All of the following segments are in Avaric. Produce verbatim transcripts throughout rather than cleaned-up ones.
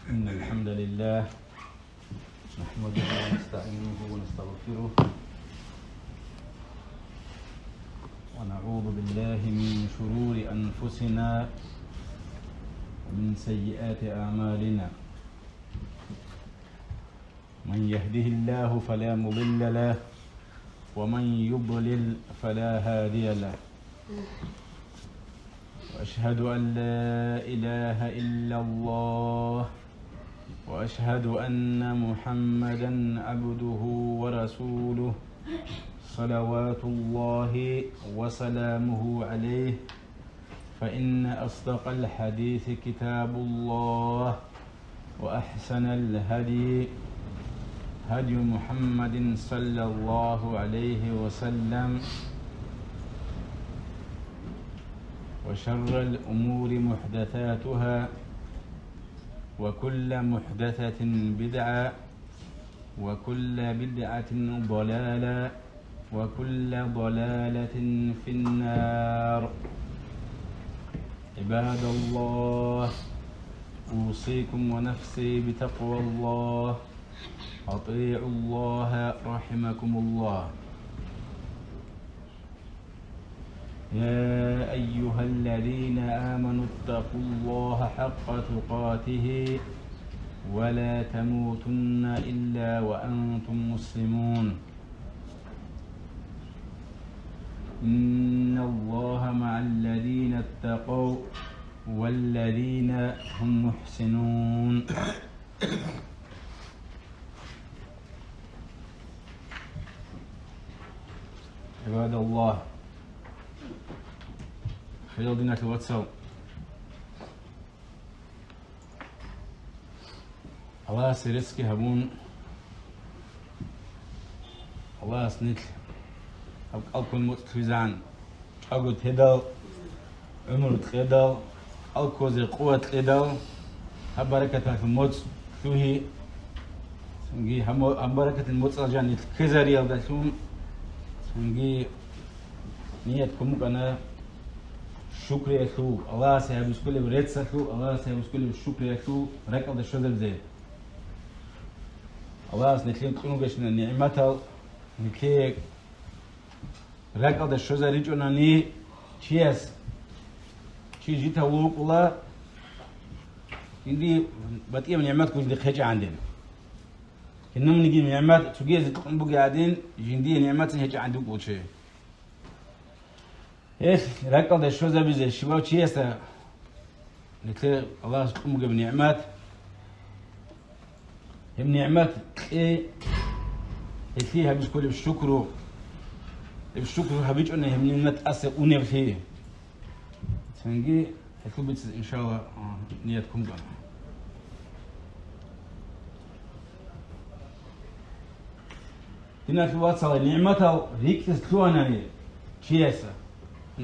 إن الحمد لله نحمده ونستعينه ونستغفره، ونعوذ بالله من شرور أنفسنا ومن سيئات أعمالنا. من يهده الله فلا مضل له، ومن يضلل فلا هادي له. وأشهد أن لا إله إلا الله، وأشهد أن محمدا عبده ورسوله، صلوات الله وسلامه عليه، فإن أصدق الحديث كتاب الله، وأحسن الهدي هدي محمد صلى الله عليه وسلم، وشر الأمور محدثاتها، وكل محدثة بدعة، وكل بدعة ضلالة، وكل ضلالة في النار. عباد الله، أوصيكم ونفسي بتقوى الله. أطيعوا الله رحمكم الله. يا أيها الذين آمنوا اتقوا الله حق تقاته ولا تموتن إلا وأنتم مسلمون. إن الله مع الذين اتقوا والذين هم محسنون. عباد الله، хириял диналъул вацал, Аллагьасе реццги гьабун, Аллагьас нилъ гьаб кӀалккун муцӀ лъугӀизегӀан, чӀаго тедал, гӀумру кьедал, кӀалккозе къуват кьедал, гьаб баракаталъул моцӀ лъугьи, цинги гьаб мо-, гьаб баракатил моцӀал жан нилъ ккезариялдалъун, цинги ният ккун букӀана шукриялъул, Аллагьасе гьабискулеб реццалъул, Аллагьасе гьабискулеб шукриялъул ракӀалде щвезабизе. Аллагьас нилъее кьун бугещина нигӀматал, нилъее ракӀалда щвезаричӀунани чияс, чи житав вукӀула, жинди батӀияб нигӀмат жиндихъ гьечӀегӀан дин. Кинабниги нигӀмат цогиязе кьун бугеб гӀадин, жиндие нигӀматцин гьечӀегӀан вукӀула чи. Гьелъ ракӀалда щвезабизе щивав чиясда нилъее Аллагьас кьун бугеб нигӀмат, гьеб нигӀмат кье, гьелъие гьабизе кколеб шукру, гьеб шукру гьабичӀони гьеб нигӀмат тӀаса унеблъи. Цинги гьелъул бицизе, иншалла, а, ният ккун букӀана. Диналъул вацал, нигӀматал рикӀкӀине лъугьанани чияса,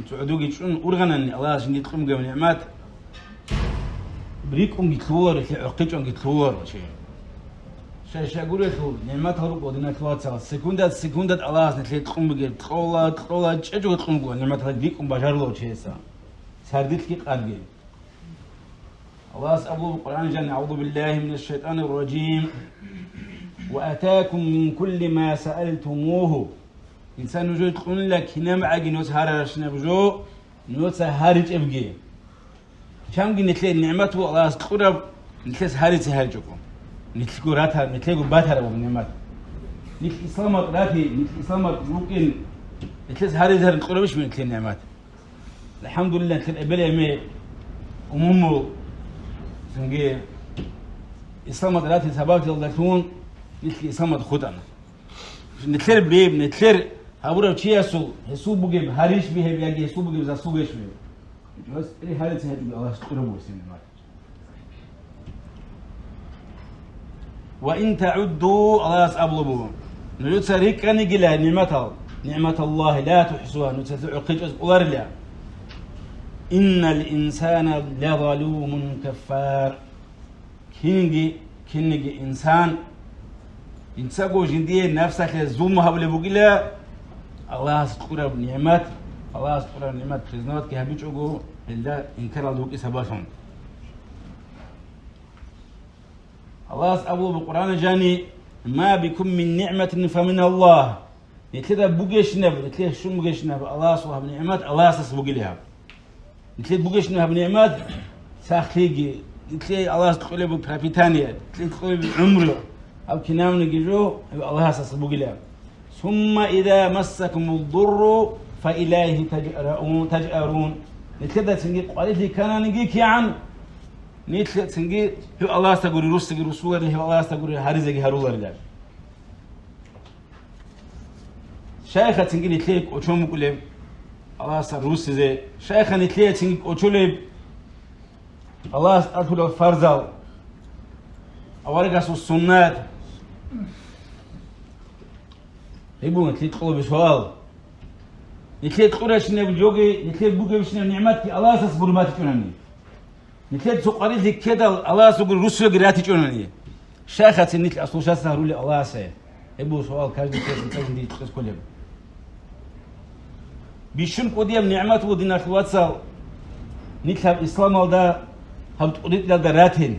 цо гӀодовги чӀун ургъанани Аллагьас жиндие кьун бугеб нигӀмат, рикӀкӀунги лъугьунаро, гӀохъичӀунги лъугьунаро чи. Щай-щай гурелъул нигӀматал руго, диналъул вацал, секундат-секундат Аллагьас нилъее кьун бугеб, кьола, кьола, чӀечӀого кьун буго нигӀматал, рикӀкӀун бажарулев чияса, сардилъги къадги. Аллагьас абулеб Къуръан жан: «أعوذ بالله من الشيطان الرجيم. وآتاكم من كل ما سألتموه». Инсан нужее кьунила кинабгӀаги нужеца гьарарабщинаб жо, нужеца гьаричӀебги. Чамги нилъее нигӀмат буго Аллагьас кьураб, нилъеца гьаризе гьаричӀого. Нилъго ратараб, нилъего батараб нигӀмат. Нилъ исламалда рати, нилъ исламалда рукӀин, нилъеца гьаризе гьарун кьурабищ нилъее нигӀмат? АлхӀамдулиллагь, нилъер эбел-эмен, умумул, цинги исламалда ратил сабаблъиялдалъун нилъ исламалде хутӀана. Нилъер беб, нилъер гьабурав чиясул гьесул бугеб гьарищ бихьеб яги гьесул бугеб заслугайищ бихьеб? Гьес гьаризе гьечӀого Аллагьас кьураб буго гьесие нигӀмат. «وإن تعدوا», Аллагьас абулеб буго, нужеца рикӀкӀанигила нигӀматал, «نعمة الله لا تحصوها», нужеца гӀохъичӀоз кӀоларила. «إن الإنسان لظلوم كفار». Кинги, кинниги инсан, инсаго жиндие напсалъе зулму гьабулеб бугила, Аллагьас кьураб нигӀмат, Аллагьас кьураб нигӀмат признаватги гьабичӀого, гьелда инкаралда вукӀине сабаблъун. Аллагьас абулеб Къуръана жани: «Ма бикум мин нигӀматин фамин Аллагь». Нилъеда бугещинаб, нилъее щун бугещинаб Аллагьасул гьаб нигӀмат Аллагьасдаса бугила гьаб. Нилъее бугещинаб гьаб нигӀмат, сахлъиги, нилъее Аллагьас кьолеб пропитание, нилъее кьолеб гӀумру, гьаб кинабниги жо, гьаб Аллагьасдаса бугила. «Сумма иза массакумуддурру фа илайгьи тажараун-, тажарун». Нилъеда цинги къварилъи ккананиги кигӀан, нилъ цинги гьев Аллагьасда гури, руссиги русуларила, гьев Аллагьасда гури, гьаризеги гьаруларила. Щайха цинги нилъее кӀочон букӀулеб Аллагьасда руссизе? Щайха нилъее цинги кӀочолеб Аллагьас тӀалъулал фарзал, аварагасул суннат? Гьеб буго нилъее кьолеб суал. Нилъее кьуращинаб жоги, нилъее бугебщинаб нигӀматги Аллагьасдаса гури батичӀунани. Нилъер цо къварилъи ккедал, Аллагьасул гури руссилаги ратичӀунани. Щайхацин нилъ аслушаца гьарулел Аллагьасе? Гьеб буго суал, каждый чиясда цӀакъ жиндие кьезе кколеб. Бищун кӀудияб нигӀмат буго, диналъул вацал, нилъ гьаб исламалда, гьаб тӀуритӀалда ратин.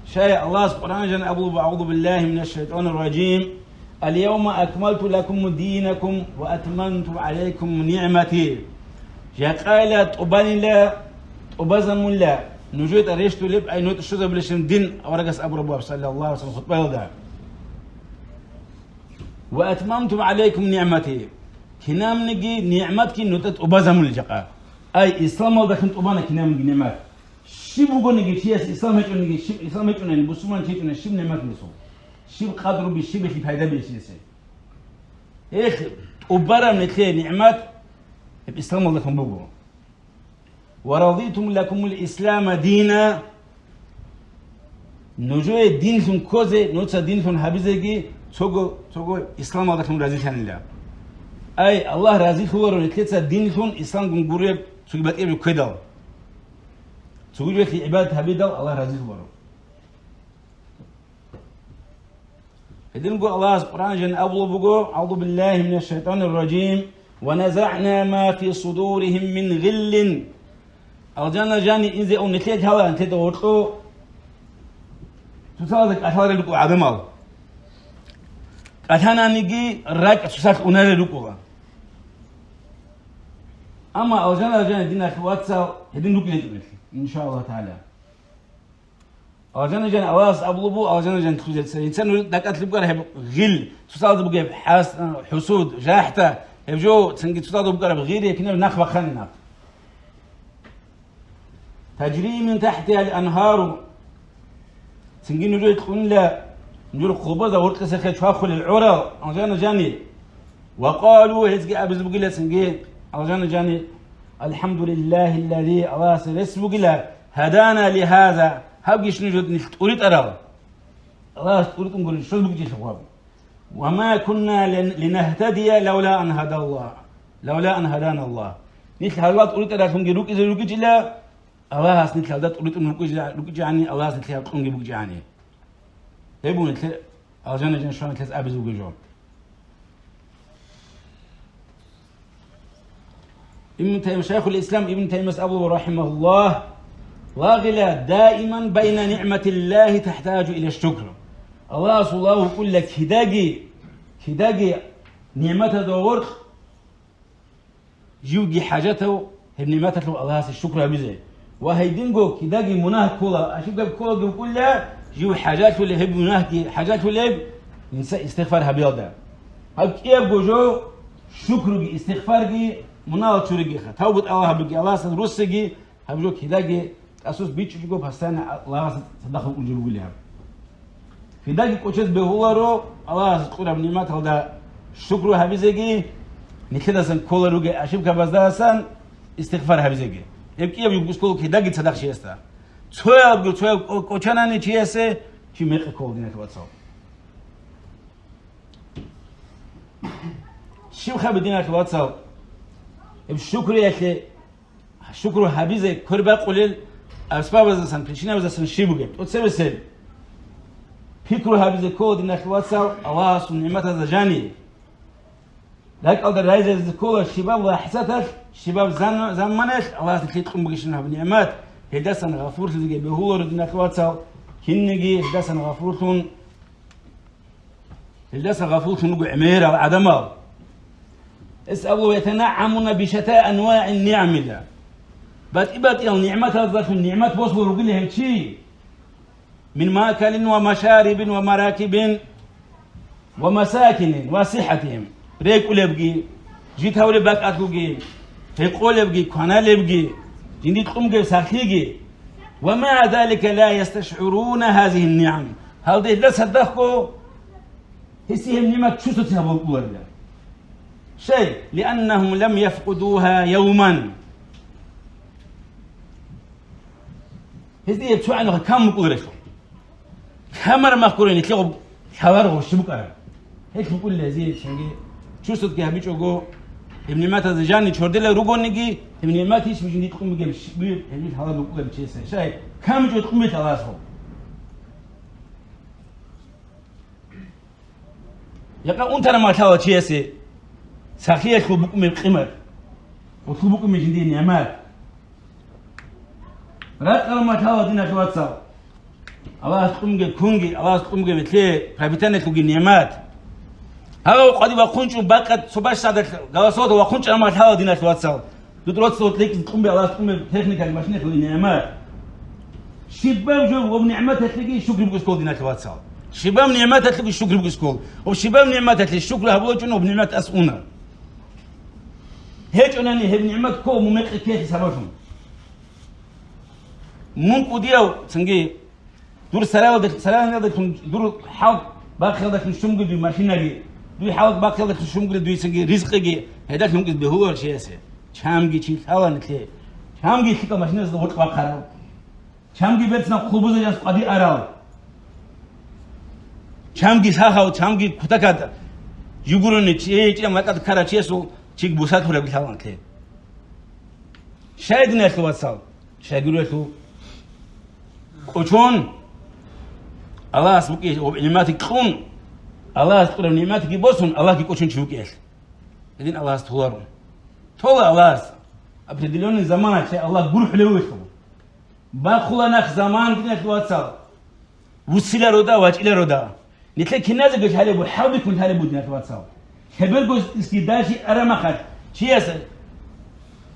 Щай Аллагьас Къуръан жан абулеб: «АгӀузу биллагьи минаш шайтӀанир ражим». «Ал-явма акмалту лакум динакум ва атмамту гӀалайкум нигӀмати». Жакъайила тӀубанила, тӀубазамунила нужеда рещтӀулеб, ай нутӀ щвезабулебщин дин аварагас абураб бугеб, саллаллагьу гӀалайгьи ва саллам, хутӀбаялда. «Ва атмамту гӀалайкум нигӀмати». Кинабниги нигӀматги нутӀа тӀубазамулел жакъа. Ай исламалдалъун тӀубана кинабниги нигӀмат. Щиб бугониги, чияс ислам гьечӀониги, щиб ислам гьечӀонани, бусурман чи гьечӀонани, щиб нигӀмат бусул? Щиб къадру бе, щиб бихьи пайда бе чиясе? Эх, тӀубараб нилъее нигӀмат гьеб исламалдалъун буго. «Ва радитум лакумул ислама дина». Нужее динлъун ккозе, нуца динлъун гьабизеги цого, цого исламалдалъун разилъанила. Ай, Аллагь разилъуларо нилъеца динлъун исламгун гуреб цоги батӀияб жо ккедал. Цоги жоялъе гӀибадат гьабидал Аллагь разилъуларо. Гьединго Аллагьас Къуръан жан абулеб буго: «АгӀузу биллагьи минаш шайтӀанир ражим. Ва назагӀна ма фи судуригьим мин гъиллин». Алжана жани инзе ун нилъеда лъала, нилъеда гьоркьо цоцазда кӀалъаларел рукӀо гӀадамал. КӀалъананиги ракӀ цоцалъ унарел рукӀула. Амма алжана жани, диналъул вацал, гьедин рукӀине тӀубелъи, иншааллагь тагӀала. Алжана жан Аллагьас абулеб буго, алжана жан тухизеца. Инсан дакӀалъуб бугар гьеб гъил, цоцазда бугеб хӀас-, хӀусуд, жахӀда, гьеб жо цинги цоцазда бугар гъир, гьекинаб нах бахъани нах. «Тажри мин тахӀтигьал анхару». Цинги нужер кьунила, нужер хъубазда гъоркьисахъе чвахулел гӀорал, алжана жани. «Ва къалу», гьезги абизе бугила цинги, алжана жани: «АлхӀамдулиллагьиллази», Аллагьасе рес бугила, «гьадана лигьаза», гьабгищ нуж нилъ тӀуритӀарал. Аллагьас тӀуритӀун гурищ, щвез бугищ гьаб. «Ва ма кунна лин-, линагьтадия лавла ан гьадаллагь, лавла ан гьаданаллагь». Нилъ гьалал тӀуритӀаралъунги рукӀизе ругичӀила, Аллагьас нилъ гьалда тӀуритӀун рукӀичӀа-, рукӀичӀани, Аллагьас нилъ гьаб кьунги букӀичӀани. Гьеб буго нилъер алжана жан щван нилъеца абизе бугеб жо. Ибн Тайм-, Шайхул Ислам Ибн Таймияс абула, рахимахуллагь: «Лагъила даиман байна нигӀматиллагьи тахӀтажу иля шукр». Аллагьасул лагъ вукӀула кидаги, кидаги нигӀматазда гъоркь живги хӀажатав гьеб нигӀматалъул Аллагьасе шукр гьабизе. Ва гьединго кидаги мунагь ккола, ошибка кколаги вукӀула, жив хӀажалъулеб гьеб мунагьги, хӀажалъулеб инса истигъфар гьабиялда. Гьаб кӀиябго жо шукруги, истигъфарги, мунагьал чуригиха, тавбу-тӀалаб гьабиги, Аллагьасда руссиги, гьаб жо кидаги тӀасус бичӀчӀичӀого постоянно Аллагьасда цадахъ букӀунчи бугилан. Кидаги кӀочез бегьуларо Аллагьас кьураб нигӀматалда шукру гьабизеги, нилъедасан ккола ругел ошибкабаздасан истигъфар гьабизеги. Гьеб кӀияб жо букӀине ккола кидаги цадахъ чиясда. Цоябго, цояб кӀо-, кӀочанани чиясе, чи мекъи ккола, диналъул вацал. Щиб хабе, диналъул вацал, гьеб шукриялъе шукру гьабизе квербакъулел асбабаздасан, причинабаздасан щиб бугеб? ТӀоцебесеб пикру гьабизе ккола, диналъул вацал, Аллагьасул нигӀматазда жани. РакӀалда райзаризе ккола щибаб лахӀзаталъ, щибаб зан-, заманалъ Аллагьас нилъее кьун бугищин гьаб нигӀмат, гьелдасан гъафурлъизеги бегьуларо, диналъул вацал. Кинниги гьелдасан гъафуллъун, гьелдасан гъафуллъун руго гӀемерал гӀадамал. Гьес абула: «ЯтанагӀамуна бишатаи анвагӀи нигӀамилла». БатӀи-батӀиял нигӀматаздалъун нигӀмат босулел ругила гьев чи. «Мин маакалин ва машарибин ва маракибин ва масакинин ва сихӀатин», рекӀулебги, житавулеб бакӀалъулги, гьекъолебги, кваналебги, жиндир кьумгеб сахлъиги. «Ва маа залика ла ясташгӀуруна гьазигьин нигӀам». Гьалде гьелда цадахъго гьесие гьеб нигӀмат чувствовать гьабулеб бугеларила. Щай? «Лианнагьум лам яфкъудугьа явман». Гьезие цо гӀанахъ кам букӀуларелъул. Камар махкурин нилъего лъаларого щиб букӀараб? Гьелъ букӀулел гьезие цинги чувствовать гьабичӀого, гьеб нигӀматазе жанни чордилел ругониги, гьеб нигӀмат гьечӀеб жиндир кьун бугеб щиб-, гьеб лъалар букӀулеб чиясе. Щай, камичӀо кьун бетӀ Аллагьасул. Якъа унтараб махалъ лъала чиясе сахлъиялъул букӀунеб къимат, гъолъул букӀунеб жиндир нигӀмат. Ракъараб махалъ лъала, диналъул вацал, Аллагьас кьунги кунги, Аллагьас кьунги бетлъе, пропитаниялъулги нигӀмат. Гьав къади вахъунчӀун бакъат цо бащдаб голосовалда вахъунчӀараб махалъ лъала, диналъул вацал. Дуд роцло ликӀ кьумби Аллагьас кьумби техникаги машинаялъул нигӀмат. Щибаб жо ва нигӀматалъеги шукр бугес ккол, диналъул вацал. Щибаб нигӀматалъеги шукр бугес ккол. Ва щибаб нигӀматалъе шукр гьабулачӀун ва нигӀмат ас уна. ГьечӀонани гьеб нигӀмат ккол мун мекъи ккеялъе сабаблъун. Мун кӀудияв цинги Дур саралда, саралдалъун, дур хӀалкъ бахъиялдалъун щунги дуй машинаги, дуй хӀалкъ бахъиялдалъун щунги дуй цинги ризкъиги, гьедалъун ункъиз бегьулар чиясе. Чамги чи лъала нилъе. Чамги лъикӀал машиназда гъоркь бахъарав. Чамги берцинаб хъубузаялъ къвади арал. Чамги сахав, чамги кутакад жугуруни, чи, чи, макьад ккарав чиясул чиг бусатураб лъала нилъе. Щай, диналъул вацал? Щайгурелъул кӀочон, Аллагьас букӀи-, нигӀматги кьун, Аллагьас кьураб нигӀматги босун, Аллагьги кӀочон чи вукӀиялъ. Гьедин Аллагьас толаро. Тола Аллагьас. Определённый заманалъе Аллагь гурхӀулев вугелъул. Бахъула нах заман, диналъул вацал. Вуссиларо да, вачӀиларо да. Нилъер киназего лъалеб буго, хӀалбихьун лъалеб буго, диналъул вацал. Лъеберго иски дальше арамахалъ, чияс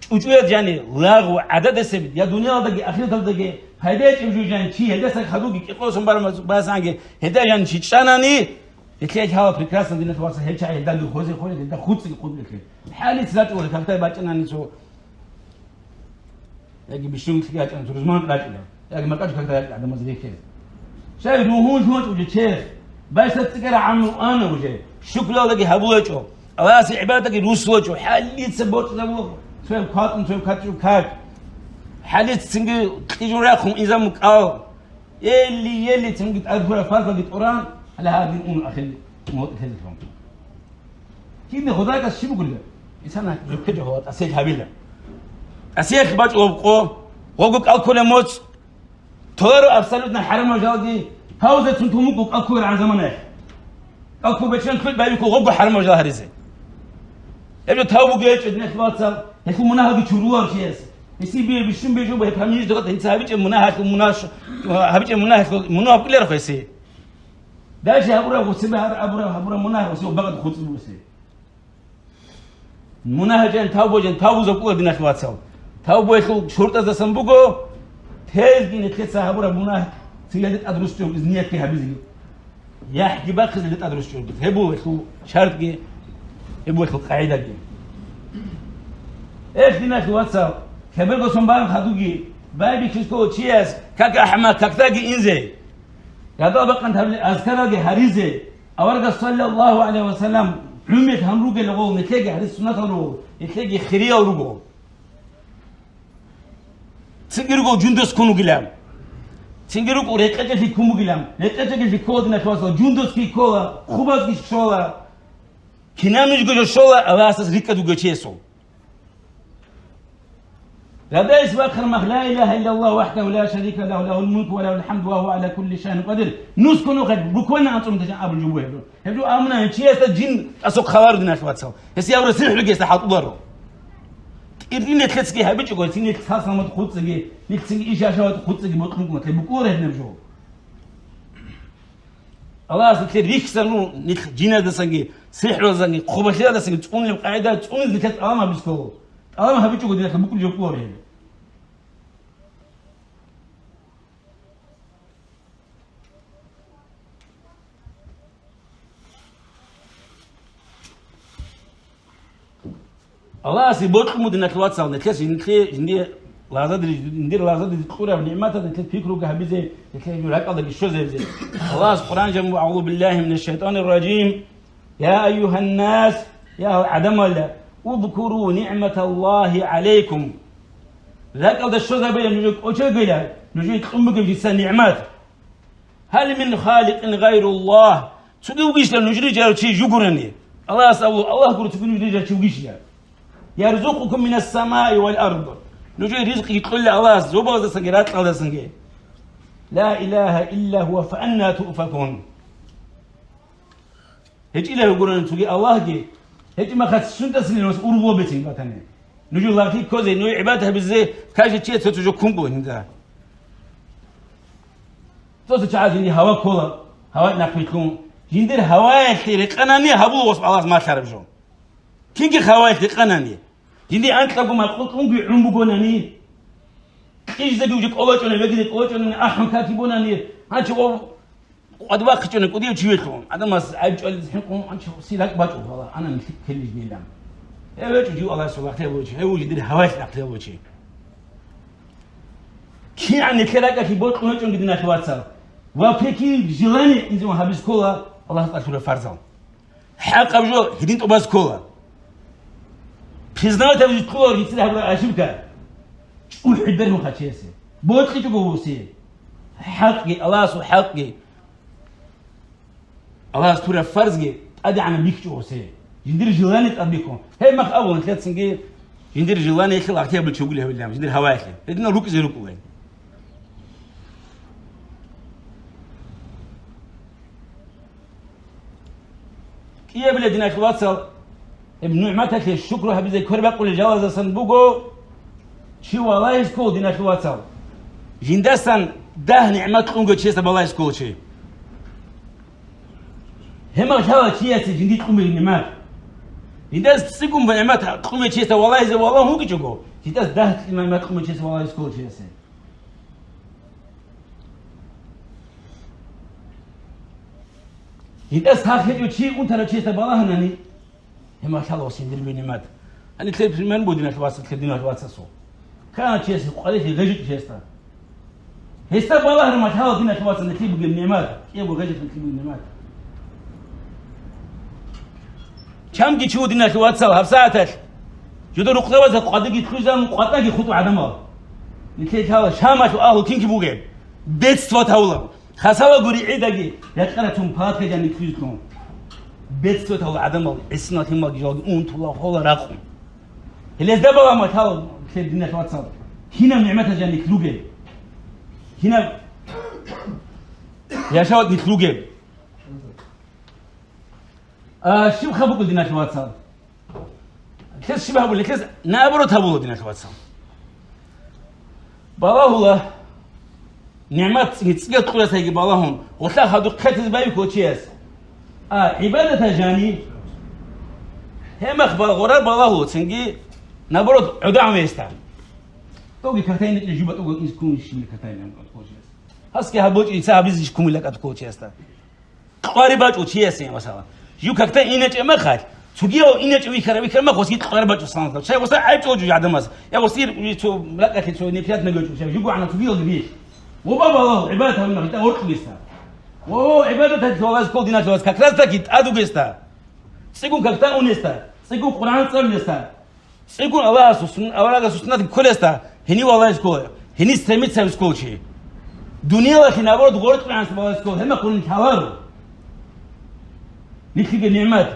чӀучӀуяд жани, лагъу, гӀададасеб, я дуниялалдаги ахираталдаги пайда гьечӀеб жо жани, чи гьелдаса хадуги кӀикъосун барамас-, басанги, гьелда жани чи чӀанани, нилъее лъала прекрасно, диналъул вацал, гьел чагӀи гьелдаги хозе хойил, гьелда хуцӀиги хъубилъе. ХӀалиц рачӀула, какдай бачӀанани цо. Яги бищунлъи рачӀана, рузман рачӀила. Яги макьачӀ какда рачӀила гӀадамаз рехе. Щай ругьун лъочӀо же черх. Байса цӀикӀкӀара гӀамру ана уже. Шукралдаги гьабулачӀо. Аллагьасе гӀибадатги русулачӀо. ХӀалица борцӀизабула. Цояб кватӀун, цояб катӀичӀо как. ХӀалица цинги кьижун рахъун изаму кӀал. Ели-ели цинги тӀадбура фарзалги тӀоран. Гьала гьадин ун ахир мутӀлъезехъун. Кине Худайгас щиб бугулеб? Инсан гьуккичӀо гьава тӀасиялъ гьабила. ТӀасиялъ бачӀо гъоб къо, гъобго кӀал кколеб моцӀ. Толаро абсолютно хӀарамал жалги, паузацун тумукӀу кӀал кколаргӀан заманаялъ. КӀал ккол бечӀан ккол байбихьул гъобго хӀарамал жал гьаризе. Гьеб жо тавбуги гьечӀо, диналъул вацал, гьелъул мунагьалги чурулар чияс. Гьесие бие бищун бижу, гьеб гьаб ниж дагъат гьенца гьабичӀеб мунагьалъул мунагь-, гьабичӀеб мунагьалъул мунагь букӀиларухъ гьесие. Дальше гьабураб гъусибе гьар-, абураб, гьабураб мунагь, гъусиб багъад гъуцӀи бугесе. Мунагь гьечӀан тавбу гьечӀан, тавбузаб ккола, диналъ вацал. Тавбуялъул шуртӀаздасан буго, тезги нилъеца гьабураб мунагь цилалде тӀад русчӀого изниятги гьабизеги. ЯхӀги бахъизелде тӀад русчӀого. Гьеб буго гьелъул шартӀги, гьеб буго гьелъул къагӀидаги. Эх, диналъ вацал, хабарго сон бан хадуги, байбихьиз ккола чияс, как ахӀмад, какдаги инзе. Радал бакъан гьабилел азкаралги гьаризе, аварагас, саллаллагьу гӀалайгьи ва саллам, гӀумер гьан ругел гъол, нилъеги гьарис суннатал руго, нилъеги хириял руго. Цинги руго жундуз ккун вугилан. Цинги руго рекъечӀелъи ккун бугилан. РекъечӀелъи ккола, диналъ вацал, жундузги ккола, хъубазги щола. Кинаб нужго жо щола Аллагьасдаса рикӀкӀад вугев чиясул. Радайс бахъараб мах, ла илагьа иллаллагь вахӀдагьу ла шарика лагьу, лагьул мулку ва лагьул хӀамду ва гьува гӀала кулли шайин къадир. Нусго нухалъ буквально анцӀумтачӀан абулеб жо буго гьеб. Гьеб жо амруна чиясда жин тӀасухъ халаро, диналъ вацал. Гьесие абураб сихӀруги гьесда хӀалтӀуларо. КӀирги нилъецаги гьабичӀого, гьесие нилъ цал-саламат хутӀиги, нилъ цинги иш-яшават хутӀиги бокьун ккун, гьеб букӀунаро гьеб наб жо. Аллагьас нилъер рихьизабун, нилъ жинадасанги, сихӀралдасанги, хъубалъиялдасанги цӀунулеб къагӀида цӀунизе нилъер тӀалаб гьабизе ккола. ТӀалаб гьабичӀого диналъ букӀунеб жо кколареб. Аллагьасе бокьун буго, диналъул вацал, нилъер жинде лагъзадери, жиндир лагъзадеризе кьураб нигӀматаз нилъер пикруги гьабизе, нилъер ракӀалдаги щвезабизе. Аллагьас Къуран жаму: «Аузу биллагьи минаш шайтанир ражим. Я айюгьаннас, я гьал гӀадамал, узкуру нигӀматаллагьи гӀалайкум». РакӀалда щвезабе нужер кӀочегила, нужее кьун бугеб жица нигӀмат. «Гьал мин халикъин гъайруллагь». Цоги вугищ нужее рижарав чи жугурани? Аллагьас абу, Аллагь гуро цоги нужее рижарав чи вугищ? «Ярзукъукум минас самаи вал ард». Нужее ризкъи кьола Аллагьас зобалаздасанги ракьалдасанги. «Ла илагьа илла гьува, фаанна туъфакун». ГьечӀила гурони цоги Аллагьги, гьечӀеб мехалъ сунтӀасилин вас ургъо бецин батани. Нужер лагълъи ккозе, нуж гӀибадат гьабизе, каждый чияс цо-цо жо ккун буго гьинда. Цо-цо чагӀаз жиндир гьава ккола, гьава нахъвилълъун. Жиндир гьаваялъе рекъанани гьабула вас Аллагьас малъараб жо. Кинги гьаваялъе рекъанани. Жиндир анкьабго макъулкьунги гӀун бугонани. Кьижизеги уже кӀолочӀони, вегизе кӀолочӀонани, ахӀун каки бунани. Гьанчи о Къвад вахъичӀони кӀудияв чи вехун, гӀадамас гӀайиб чӀвализе хӀинкъун, анча сиракь бачӀо, вала, ана нилъ ккелищ дила. Гьев гьечӀо жив Аллагьасул лагълъи гьабулев чи, гьев жиндир гьаваялъе лагълъи гьабулев чи. КигӀан нилъер ракӀалъе бокьун гьечӀонги, диналъ вацал, вопреки желанию инзиван гьабиз ккола Аллагьас тӀад лъураб фарзал. ХӀакъаб жо гьедин тӀубаз ккола. Признавать гьабизе ккола гьесда гьабураб ошибка. ЧӀухӀи бергьун хъачиясе. БокьичӀого вусе. ХӀакъги, Аллагьасул хӀакъги. Аллагьас тураб фарзги тӀадегӀанаб бихьичӀо гьесие. Жиндир желание тӀад бихьун. Гьеб мах абун, лъецинги жиндир желаниелъе лагълъи гьабулев чи вугилан гьавилан, жиндир гьаваялъе. Гьединал рукӀизе рукӀулай. КӀиябиле, диналъ вацал, Гьеб нигӀматалъе шукру гьабизе квербакъулел жалаздасан буго чи валагьиз ккол, диналъул вацал. Жиндасан дагь нигӀмат кьунго чиясда балагьиз ккол чи. Гьеб мехалъ лъала чиясе жиндир кьумел нигӀмат. Жиндас цӀикӀкӀун нигӀмат кьумел чиясда валагьизе валагьун вугичӀого, жиндас дагь нигӀмат кьумел чиясда валагьиз ккол чиясе. Гьитас гьахъичӀев чи унтарав чиясда балагьанани, гьеб мехалъ лъала гьесиндир бугеб нигӀмат. Гьаниб лъеб пример буго, диналъ вацал, лъеб диналъ вацасул. Кана чиясе къварилъи гъежичӀ чиясда. Гьесда балагьараб мехалъ лъала, диналъ вацал, лъеб бугеб нигӀмат, кӀиябго гъежихъ лъеб бугеб нигӀмат. Чамги чи вуго, диналъ вацал, гьабсагӀаталъ жуда рукъзабазда къватӀиги лъугьизабун къватӀаги хутӀу гӀадамал. Нилъее лъала Шамалъул агьлу кинги бугеб, бедствовать гьавула. Хасалаго ригӀидаги ракьарацун палаткаги жаниб лъугьизлъун. Бедствовать гьавула гӀадамал, гӀисинал лъималги жалги унтула, хола, ракъун. Гьелезда балагьун лъала, лъеб диналъ вацал, кинаб нигӀматаз жаниб ругеб? Кинаб яшават нилъ ругеб? А, щиб хаб букӀул, диналъ вацал? Лъес щиб гьабула? Лъес наоборот гьабула, диналъ вацал. Балагьула, нигӀмат цӀикӀкӀат кьурасайги балагьун, гъулъа хадуб хъетизе байбихьула чияс. А гӀибадаталъ жани, гьеб мехалъ гъорар балагьула, цинги, наоборот, гӀодагӀун гьесда. Тоги картайна жуба тӀого инз ккун щибли картайна кколчияс. Гьасги гьаб бочӀи ица гьабизе ккун лакӀат кколчиясда. Къвари бачӀо чиясе, масала. Жив какда иначӀеб мехалъ, цогияв иначӀеб вихьараб вихьараб мехалъ, гъосги къвари бачӀо саналда. Чай гъоса гӀайиб чӀолчӀо гӀадамаз. Я гъосир цо ракӀалъе цо неприятно гьечӀо, чай жуго гӀана цогиял рихь. Ва бабалал гӀибадат гьабун мехалъ, воркьугесда. Ва гӀибадат гьабулев валаз ккол, диналъ вацал, как раз таки тӀадугесда. ЦӀикӀкӀун какда унесда. ЦӀикӀкӀун Къуръан цӀалулесда. ЦӀикӀкӀун Аллагьасул сун-, аварагасул суннат кколесда, гьенив валагьиз ккола, гьенив стремиться гьавиз ккола чи. Дуниялалъе, наоборот, гъоркь гӀанасда балагьиз ккола, гьеб мехалъ гурони лъаларо. Нилъ ругеб нигӀмат.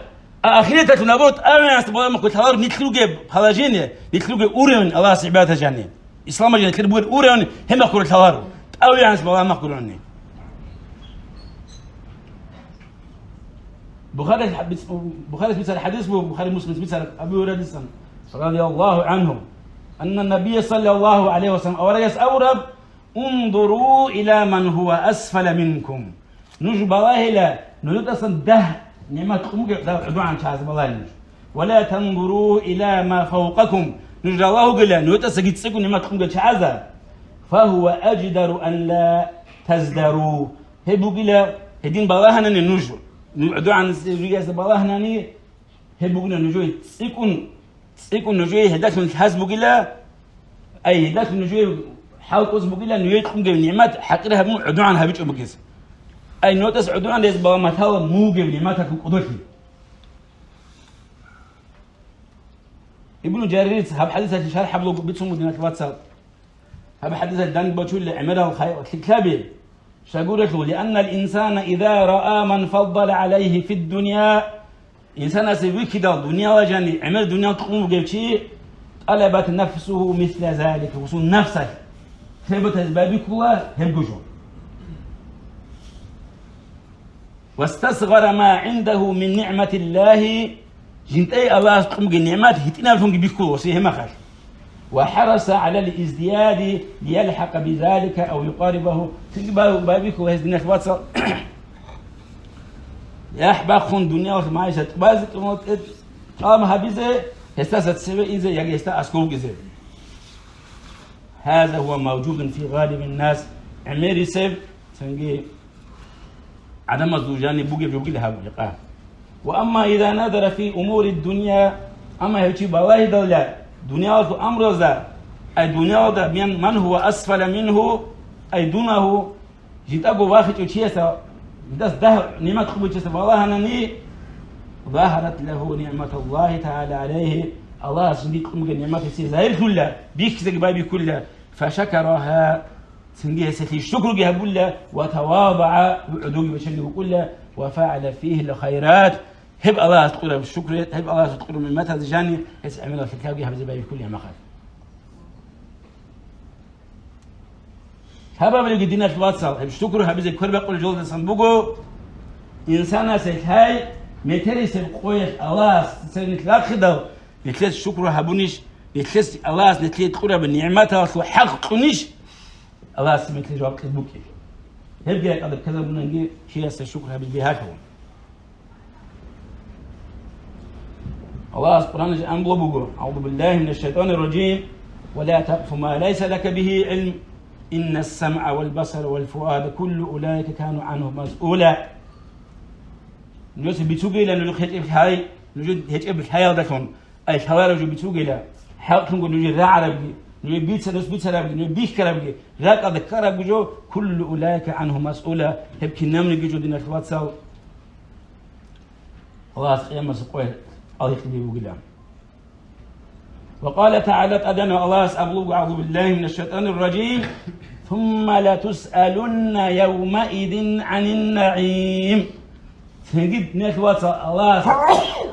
А ахираталъе, наоборот, тӀагӀинасда балагьиз мехалъ лъаларо нилъ ругеб положение, нилъ ругеб уровень Аллагьас гӀибадаталъ жани. Исламалъ жани нилъер бугеб уровень гьеб мехалъ гурони лъаларо. ТӀагӀинасда балагьиз мехалъ гурони. Бухарис хӀадис, Бухарис бицараб хӀадис буго, Бухари, Муслимис бицараб, Абу Гьурайрадасан, радияллагьу гӀангьу, анна Набия саллаллагьу гӀалайгьи ва саллам, аварагас абураб: «Унзуру иля ман гьува асфала минкум». Нуж балагьила, нужедасан дагь нигӀмат кьун бугеб гӀодогӀан чагӀаз балагьила нуж. «Ва ла танзуру иля ма фавкъакум». Нуж ралагьугила, нужедаса гицӀцӀиго нигӀмат кьун бугел чагӀазда. «Фагьува аждару ан ла таздару». Гьеб бугила, гьедин балагьанани нуж, ну, гӀодогӀан ругеса балагьанани, гьеб бугила нужее цӀикӀкӀун, цӀикӀкӀун нужее гьелдалъун лъаз бугила, ай, гьелдалъун нужее хӀалкӀоз бугила, нужее кьунгев нигӀмат хӀакъир гьабун гӀодогӀан гьабичӀо бугес. Ай, нотӀас гӀодогӀан рез баламатала мугев нигӀматалъун кӀодолъи. Ибну Жаририца гьаб хӀадисалъе шархӀ гьабулаго бицун бугин, вацал. Гьаб хӀадисалъ данде бачулел гӀемерал хай-, лъикӀлъаби. Щайгурелъул, «Лианнал инсана иза раа ман фаддала гӀалайгьи фиддуния», инсанасе вихьидал дунияла жани гӀемер дуниял кьун вугев чи, «тӀалабат нафсугьу мисла залика», гьесул нафсалъ требовать гьабизе байбихьула гьебго жо. «Вастасгъара ма гӀиндагьу мин нигӀматиллагьи», жинтӀай Аллагьас кьунги нигӀмат гьитӀинавлъунги бихьула гьесие гьеб мехалъ. «Ва хӀараса гӀалал издияди лиялхӀакъа бизалика ав юкъарибагьу», цинги бай-, байбихьула гьез, диналъ вацал, яхӀ бахъун дуниялалъ магӀишат тӀубазе, тӀубазе, тӀалаб гьабизе, гьесдаса цеве ине яги гьесда аскӀов вукӀине. «Гьаза гьува мавжудун фи гъалибин нас», гӀемерисеб, цинги гӀадамазул жаниб бугеб жо бугила гьаб гьекъа. «Ва амма иза назара фи умури дунья», амма гьев чи балагьидалда дуниялалъул амруялда, ай дуниялалда ман, ман гьува асфала мингьу, ай дунагьу, жинтӀаго вахичӀев чиясда, жидас дагь нигӀмат кьубичиясда балагьанани, «загьарат лагьу нигӀматуллагьи тагӀала гӀалайгьи», Аллагьас жиндие кьунги нигӀмат гьесие загьирлъула, бихьизеги байбихьула, «фашакарагьа», цинги гьесие шукруги гьабула, «ва тавадагӀа», гӀодовги бачанги вукӀула, «ва фагӀала фигьил хайрат», гьеб Аллагьас кьураб шукру, гьеб Аллагьас кьураб нигӀматазе жани гьес гӀемерал лъикӀлъабги гьабизе байбихьулеб мехалъ. Гьаб абулебги, диналъ вацал, гьеб шукру гьабизе квербакъулеб жолдасан буго, инсанасе лъай метерисеб къоялъ Аллагьас цернилъ рахъидал, нилъеца шукру гьабунищ, нилъеца Аллагьас нилъее кьураб нигӀматалъул хӀакъ кьунищ, Аллагьас метер жаваб кьезе букӀин. Гьебги ракӀалде ккезабунанги чиясе шукру гьабизе бигьалъун. Аллагьас Къуръаналъ амру буго: «АгӀузу биллагьи минаш шайтӀанир ражим. Ва ла такъфу ма лайса лака бигьи гӀилм. Иннас самгӀа вал басара вал фуада куллу улаика кана гӀангьу масъула». Нужеца бицугейилан нуж гьечӀеб лъай, нуж гьечӀеб лъаялдалъун, ай лъалареб жо бицугейила, хӀакълъунго нуж рагӀарабги, нуж бица-, нуж бицарабги, нуж бихьарабги, ракӀалде ккарабги жо, куллу улаика гӀангьу масъула, гьеб кинабниги жо, диналъ вацал, Аллагьас къиямасеб къоялъ алихъизе бугила. Ва къала тагӀала, тӀадегӀанав Аллагьас абулеб буго: «АгӀузу биллагьи минаш шайтӀанир ражим. Сумма латусъалунна явмаидин гӀанин нагӀим». Цинги, диналъ вацал, Аллагьас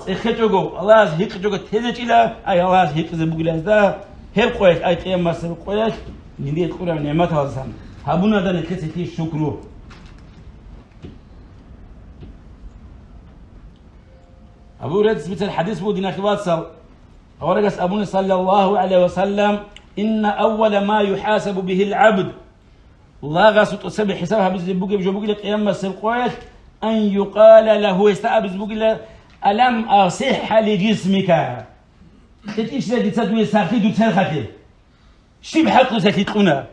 цӀехечӀого, Аллагьас гьикъичӀого тезечӀила, ай Аллагьас гьикъизе бугилазда, гьеб къоялъ, ай къиямасеб къоялъ, жиндие кьураб нигӀматалдасан гьабунадан нилъеца гьесие шукру. Абу Гьурайрас бицараб хӀадис буго, диналъ вацал, аварагас абуна, саллаллагьу гӀалайгьи ва саллам: «Инна аввала ма юхӀасабу бигьил гӀабд». Лагъасул тӀоцебе хӀисаб гьабизе бугеб жо бугила къиямасеб къоялъ, ан юкъала лагьу, гьесда абизе бугила: «Алам асихха ли жисмика?» КьечӀищила дица дуе сахлъи дур черхалъе? Щиб хӀакълъи дуца кьуна?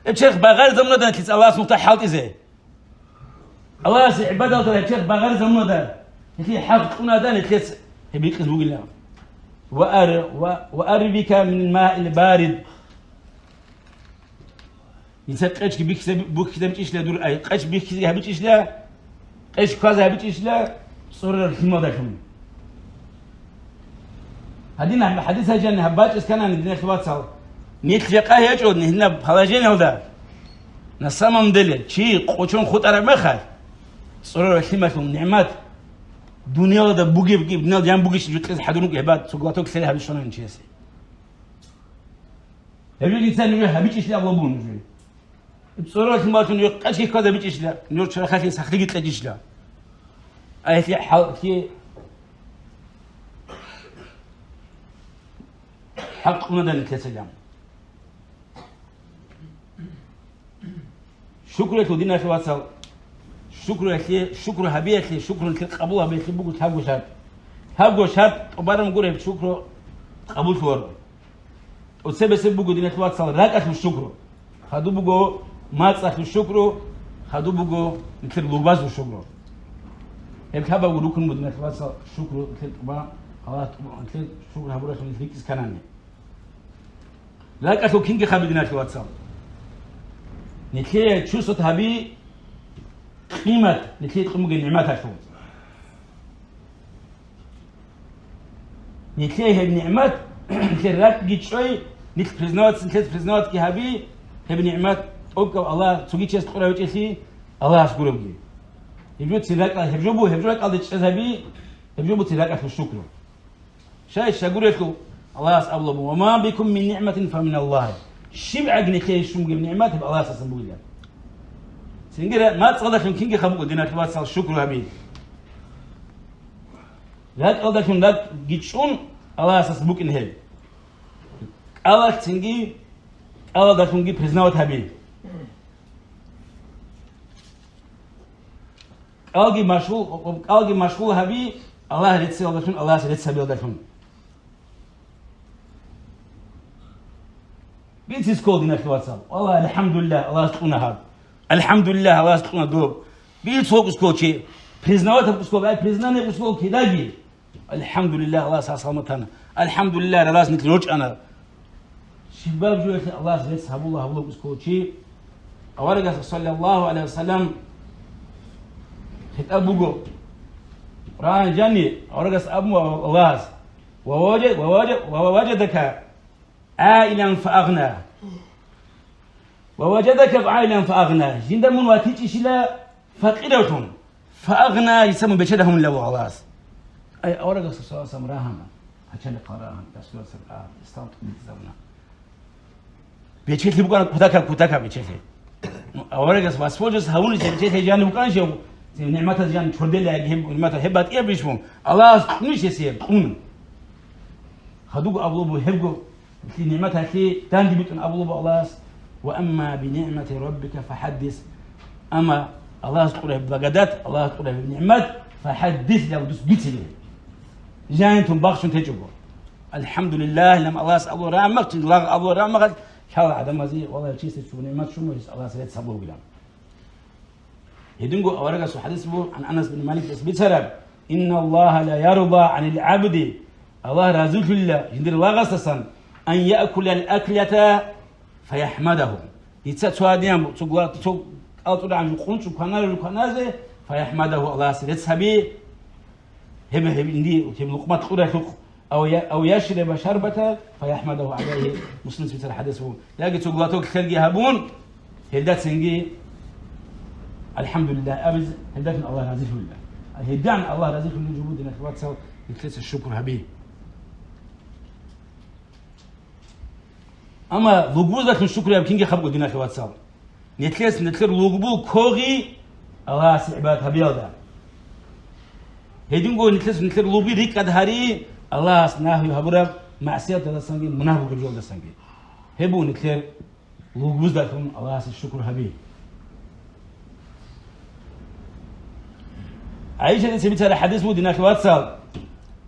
Гьеб черх багъаризаб мунада нилъеца Аллагьас нухда хӀалтӀизе. Аллагьасе гӀибадалда гьеб черх багъаризаб мунада, нилъее хӀакъ кьунадан нилъеца гьеб гьикъизе бугилан. «Ва ар-, ва, ва арвика мин маил барид». Дица къечги бихьизе-, бухьизабичӀищила дур, ай, къеч бихьизе гьабичӀищила, къеч кквазе гьабичӀищила, цӀорораб лъималдалъун. Гьадин гьаб хӀадисалъ жаниб гьаб бачӀес кканани, диналъ вацал, нилъ жакъа гьечӀо гьаниб положениялда. На самом деле, чи къочон хутӀараб мехалъ, цӀорораб лъималъул нигӀмат, дуниялалда бугебги, дуниялалда жан бугищ жукьизе хӀадурун гьеб цо глоток лъел гьабичӀонани чиясе. Гьеб жо дица нужее гьабичӀищила абулеб буго нужее. ЦӀорораб лъималлъун нуж къечги кквазе гьабичӀищила, нуж черхалъе сахлъиги кьечӀищила. Ай гьелъие хӀал-, гьелъие хӀакъ кьунадан нилъеца. Щ-, Шукруялъул, диналъул вацал, шукруялъе, шукру гьабиялъе, шукру нилъер къабул гьабиялъе буго лъабго шарт. Лъабго шарт тӀубараб гуро гьеб шукру къабуллъуларо. ТӀоцебесеб буго, диналъул вацал, ракӀалъул шукру. Хадуб буго мацӀалъул шукру, хадуб буго нилъер лугбазул шукру. Гьеб лъабабго рукун буго, диналъул вацал, шукру нилъер тӀуба, Аллагь тӀуба, нилъер шукру гьабуралъул нилъ рикӀкӀине ккани. РакӀалъул кинги хаб, диналъул вацал. Нилъее чувствовать гьаби къимат, нилъее кьун бугеб нигӀматалъул. Нилъее гьеб нигӀмат, нилъер ракӀги чӀвай, нилъ признаваться, нилъеца признаватьги гьаби, гьеб нигӀмат тӀокӀав Аллагь, цоги чияс кьурав гьечӀелъи, Аллагьас гуревги. Гьеб жо цин ракӀал-, гьеб жо бу-, гьеб жо ракӀалде чӀезаби, гьеб жо буцин ракӀалъул шукру. Щай, щай гурелъул Аллагьас абула буго: «Ва ма бикум мин нигӀматин фа мин Аллагь». ЩибгӀаги нилъее щун бугеб нигӀмат гьеб Аллагьасдасан бугилан. Цинги ра-, мацӀалдалъун кинги хаб буго, диналъул вацал, шукру гьаби. РакӀалдалъун ракӀги чӀун Аллагьасдасан букӀин гьеб. КӀалалъ цинги, кӀалалдалъунги признавать гьаби. КӀалги машгъул, кӀалги машгъул гьаби Аллагь реццалдалъун, Аллагьас рецц гьабиялдалъун. Бициз ккола, диналъул вацал. Валлагь, алхӀамдулиллагь, Аллагьас кьуна гьаб. АлхӀамдулиллагь, Аллагьас кьуна доб. Бицин ккола чи, признавать гьаб ккола, ай, признание ккола кидаги. АлхӀамдулиллагь, Аллагьас гьаб саламат тана. АлхӀамдулиллагь, ралас нилъ рорчӀана. Щибаб жоялъе Аллагьас рецц гьабула, гьабула ккола чи. Аварагас, саллаллагьу гӀалайгьи ва саллам, хитӀаб буго. Къуръан жани, аварагас абун Аллагьас: «Ва важа-, ва важа-, ва важадака гӀаилан фа агъна». «Ва важадака гӀаилан фа агъна». Жинда мун ватичӀищила факъиравлъун, фа агъна, дица мун бечеда гьамунила вугьалас. Ай, аварагас, саллаллагьу гӀалайгьи ва саллам, рагьана, гьачалихъа рагьана, расуласда рагьана, ислам тӀубитӀизабуна. Бечелъи букӀана кутакаб, кутакаб бечелъи. Ну, аварагас воспользоваться гьавуниса бечелъи жаниб букӀанищ, нигӀматаз жан чордела гьеб нигӀматаз гьеб батӀияб иш мун, Аллагьас кьунищ гьесие, кьун. Хадуб абулеб буго гьебго, нилъер нигӀматалъе данде битӀун абулеб буго Аллагьас: «Ва амма би нигӀмати раббика фахаддис». Амма Аллагьас кьураб благодать, Аллагьас кьураб нигӀмат, фахаддис, я дус бициле. Жаниб тун бахчун течӀого. АлхӀамдулиллагь, лам Аллагьас абулеб рагӀмахъ, чи лагъ абулеб рагӀмахъ, лъала гӀадамазе, валлагь, чисте чӀугун нигӀмат щун гьес Аллагьас рецц гьабулгилан. Гьединго аварагасул хӀадис буго, гӀан Анас бин Маликидаса бицараб: «Инналлагьа ла ярда гӀанил гӀабди», Аллагь разилъула жиндир лагъасдасан, «ан яъкулал аклата фаяхӀмадагьу». Дица цо гьадинаб, цо гла-, цо кӀалцӀурагӀан жо къунчӀ кваназе, жо кваназе, «фаяхӀмадагьу», Аллагьасе рецц гьаби, гьеб, гьеб инди, гьеб лукъмат кьуралъухъ, «ав я-, ав яшриба шарбата фаяхӀмадагьу гӀалайгьи», Муслимица бицараб хӀадис буго. Яги цо глоток херги гьабун, гьелдацинги «АлхӀамдулиллагь» абизе, гьелдацин Аллагь разилъула. ГьелдагӀан Аллагь разилъулеб жо буго, диналъул вацал, нилъеца шукру гьаби. Амма лугбуздалъун шукру гьаб кинги хабго, диналъул вацал. Нилъеца нилъер лугбу ккоги Аллагьасе гӀибадат гьабиялда. Гьединго нилъеца нилъер лугби рикӀкӀад гьари Аллагьас нагьи гьабураб магӀсияталдасанги мунагь бугеб жолдасанги. Гьеб буго нилъер лугбуздалъун Аллагьасе шукру гьаби. ГӀайшатица бицараб хӀадис буго, диналъул вацал.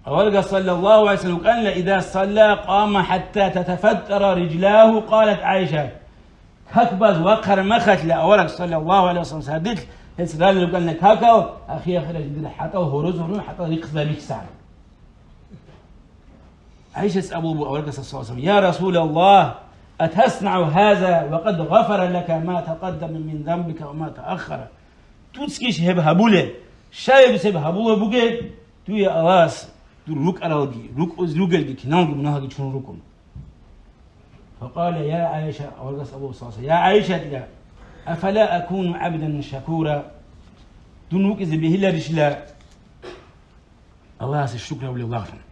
Аварагас, саллаллагьу гӀалайгьи ва саллам, вукӀанила: «Иза салла къама хӀатта татафаттара рижлагьу», къалат ГӀайша. Как баз вахъараб мехалъ авараг, саллаллагьу гӀалайгьи ва саллам, сардилъ гьес ралел рукӀана какал, ахир-ахиралъ жиндир хӀатӀал гьоркьоса гьоркьоса хӀатӀал рихъизабизе. ГӀайшаца абулеб буго аварагасда, саллаллагьу гӀалайгьи ва саллам: «Я Расулаллагь, атаснагӀу гьаза ва къад гъафара лака ма такъаддама мин занбика ва ма тааххара?» Дуцгищ гьеб гьабулеб? Щай дуца гьеб гьабулеб бугеб? Дуе Аллагьас дур рукӀаралги, рукӀине ругелги, киналги мунагьалги чурун рукӀун. Факъала: «Я ГӀайша», аварагас абула, саллаллагьу гӀалайгьи ва саллам: «Я ГӀайша, афала акуну гӀабдан шакура?» Дун вукӀизе бегьиларищила Аллагьасе шукру гьабулев лагълъун?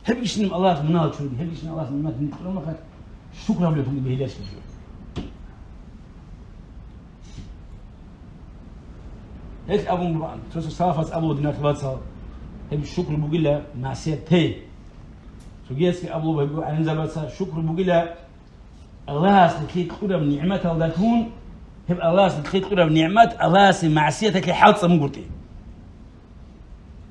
Гьеб ишин Аллагьас мунагьал чуруги, гьеб ишин Аллагьас нигӀмат гьуниб кьураб мехалъ шукру гьабулев бегьиларищ жо? Гьелъ абун бугӀан, цо-цо салафаз абула, диналъул вацал, гьеб шукру бугила магӀсият тей. Цогиясги абула гьеб гӀалимзабаца, шукру бугила Аллагьас нилъее кьураб нигӀматалдалъун Гьеб Аллагьас нилъее кьураб нигӀмат Аллагьасе магӀсияталъе хӀалцӀа мугуртӀи.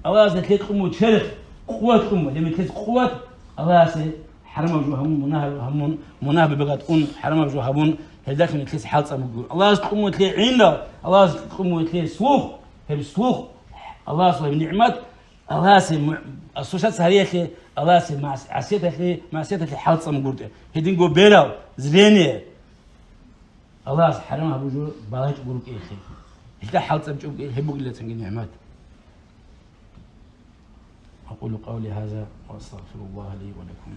Аллагьас нилъее кьуму черх, къуват кьуму, гьеб нилъеца къуват Аллагьасе хӀарамаб жо гьабун, мунагь гьабун, мунагь бебегатӀун, хӀарамаб жо гьабун, гьелдалъун нилъеца хӀалцӀа мугур. Аллагьас кьуму нилъее гӀинда, Аллагьас кьуму нилъее слух, гьеб слух, Аллагьас гьеб нигӀмат Аллагьасе му-, осуществлять гьариялъе, Аллагьасе мас-, гӀасияталъе, магӀсияталъе хӀалцӀа мугуртӀи. Гьединго берал, зрение. Аллагьас хӀарам гьабужо балагьичӀого рукӀиялъе. Гьелда хӀалцӀа чӀого гьеб бугила цинги нигӀмат. أقول قولي هذا وأستغفر الله لي ولكم.